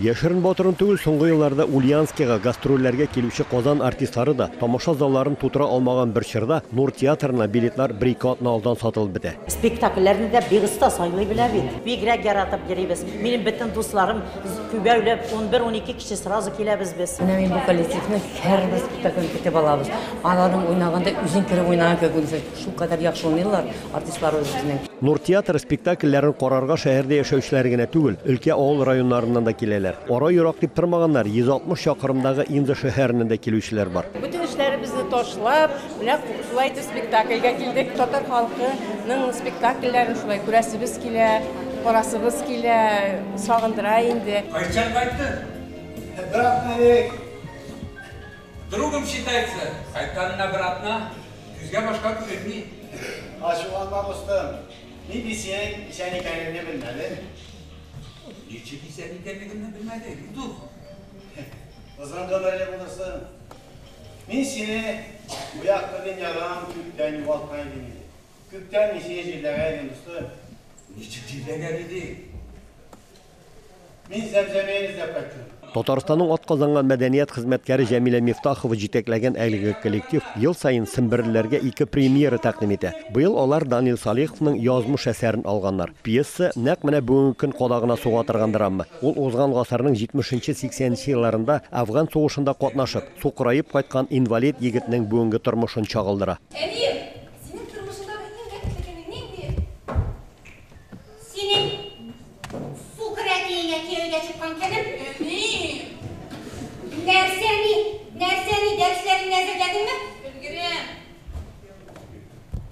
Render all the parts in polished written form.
Яшерен-батырын түгел, соңгы елларда Ульяновскига гастрольләргә килүче Казан артистлары да тамаша залларын тутыра алмаган бер чорда Нур театрына билетлар бер-ике атна алдан сатылып бетә. Спектакльләрне дә бик оста сайлый белә бит. Бигрәк яратып йөрибез. Минем бөтен дусларым күбәүләп, унбер-унике кеше сразу киләбез без. Менә мин бу коллективны һәрбер спектаклен көтеп алабыз. Аларның уйнаганда үзең кереп уйнаган кебек уйныйсың. Шулкадәр яхшы уйныйлар артистларыбыз безнең. Нур театры спектакльләрен карарга шәһәрдә яшәүчеләр генә түгел, өлкә авыл районнарыннан да киләләр. Ара ерак дип тормаганнар, 160 чакрымдагы Инза шәһәреннән дә килүчеләр бар. Бөтен эшләребезне ташлап, менә шулай итеп спектакльгә килдек. Татар халкының спектакльләрен шулай күрәсебез килә, карасыбыз килә, сагындыра инде. Кайчан кайттың? Бер атна элек. Другом считается. Кайтканына бер атна. Күзгә башка күренми. Ачуланма, дустым. Мин бит синең исән икәнеңне белмәдем. Ничек исән икәнлегемне белмәдең, Илдус? Озын гомерле булырсың. Мин сине бу якты дөньядан күптән югалткан идем инде. Күптән мин сине җирләгән идем, дустым. Ничек җирләгән идең? Мин Зәмзәмияне эзләп кайттым. Татарстанның атказанган мәдәният хезмәткәре Җәмилә Мифтахова җитәкләгән әлеге коллектив ел саен семберлеләргә ике премьера тәкъдим итә. Быел алар Данил Салиховның Язмыш әсәрен алганнар. Пьеса нәкъ менә бүгенге көн кадагына суга торган драма. Ул узган гасырның 70-80 нче елларында Әфган сугышында катнашып, сукыраеп кайткан инвалид егетнең бүгенге тормышын чагылдыра. Әнием, синең тормышыңдагы иң бәхетле көнең нинди? Синең сукыр әтиеңә кияүгә чыккан көнем. Әни! Нәрсә ни? Нәрсә ни? Дәресләреңне әзерләдеңме? Өлгерәм.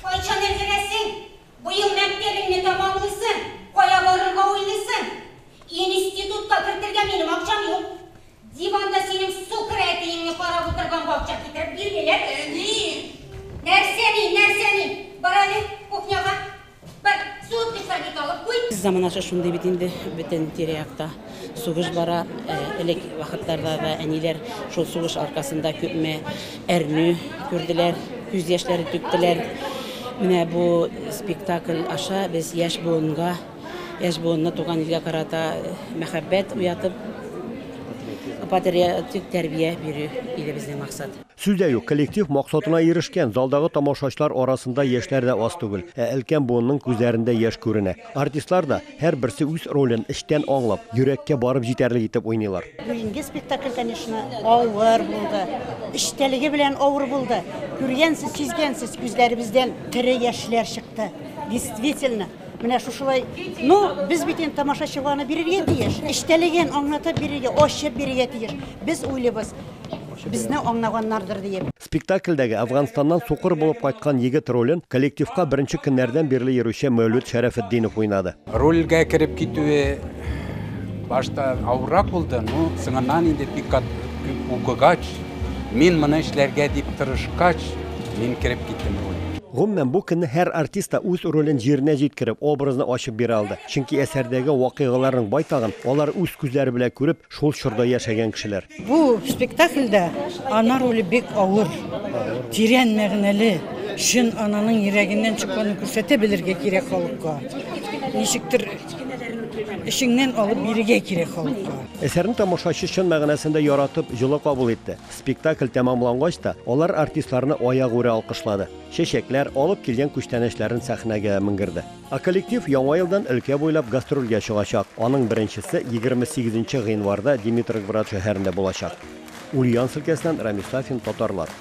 Кайчан өлгерәсең? Быел мәктәбеңне тәмамлыйсың. Кая барырга уйлыйсың? Институтка кертергә минем акчам юк. Диванда синең сукыр әтиеңне карап утырганга акча китереп бирмиләр. Әни! Нәрсә ни? Нәрсә ни? Бар әле кухняга. Бар, суыткычтан ит алып куй. Заманасы шундый бит инде, бөтен тирә-якта сугыш бара. Элек вакытларда да әниләр шул сугыш аркасында күпме әрнү күрделәр, күз яшьләре түктеләр. Менә бу спектакль аша без яшь буынга, яшь буынны туган илгә карата мәхәббәт уятып, патриотик тәрбия бирү иде безнең максат. Сүз дә юк, коллектив максатына ирешкән, залдагы тамашачылар арасында яшьләр дә аз түгел, ә өлкән буынның күзләрендә яшь күренә. Артистлар да һәрберсе үз ролен эчтән аңлап, йөрәккә барып җитәрлек итеп уйныйлар. Бүгенге спектакль, конечно, авыр булды. Эчтәлеге белән авыр булды. Күргәнсез, сизгәнсез, күзләребездән тере яшьләр чыкты. Действительно, менә шушылай. Ну, без бит инде тамашачыга аны бирергә тиеш. Эчтәлеген аңлатып бирергә, ачып бирергә тиеш. Без уйлыйбыз, безне аңлаганнардыр диеп. Спектакльдәге Әфганстаннан сукыр булып кайткан егет ролен коллективка беренче көннәрдән бирле йөрүче Мәүлүт Шәрәфетдинов уйнады. Рольгә кереп китүе башта авыррак булды, ну, соңыннан инде бик кат укыгач, мин моны эшләргә дип тырышкач, мин кереп киттем рольгә. Гомумән, бу көнне һәр артист та үз ролен җиренә җиткереп, образны ачып бирә алды. Чөнки әсәрдәге вакыйгаларның байтагын алар үз күзләре белән күреп, шул чорда яшәгән кешеләр. Бу спектакльдә ана роле бик авыр, тирән мәгънәле, чын ананың йөрәгеннән чыкканын күрсәтә белергә кирәк халыкка. Ничектер эчеңнән алып бирергә кирәк халыкка. Әсәрне тамашачы чын мәгънәсендә яратып, җылы кабул итте. Спектакль тәмамлангач та, алар артистларны аягүрә алкышлады. Чәчәкләр, алып килгән күчтәнәчләрен сәхнәгә менгерде. Ә коллектив Яңа елдан өлкә буйлап гастрольгә чыгачак. Аның беренчесе 28 нче гыйнварда Димитрогврад шәһәрендә булачак. Ульяновск өлкәсеннән Рамис Сафин, Татарлар.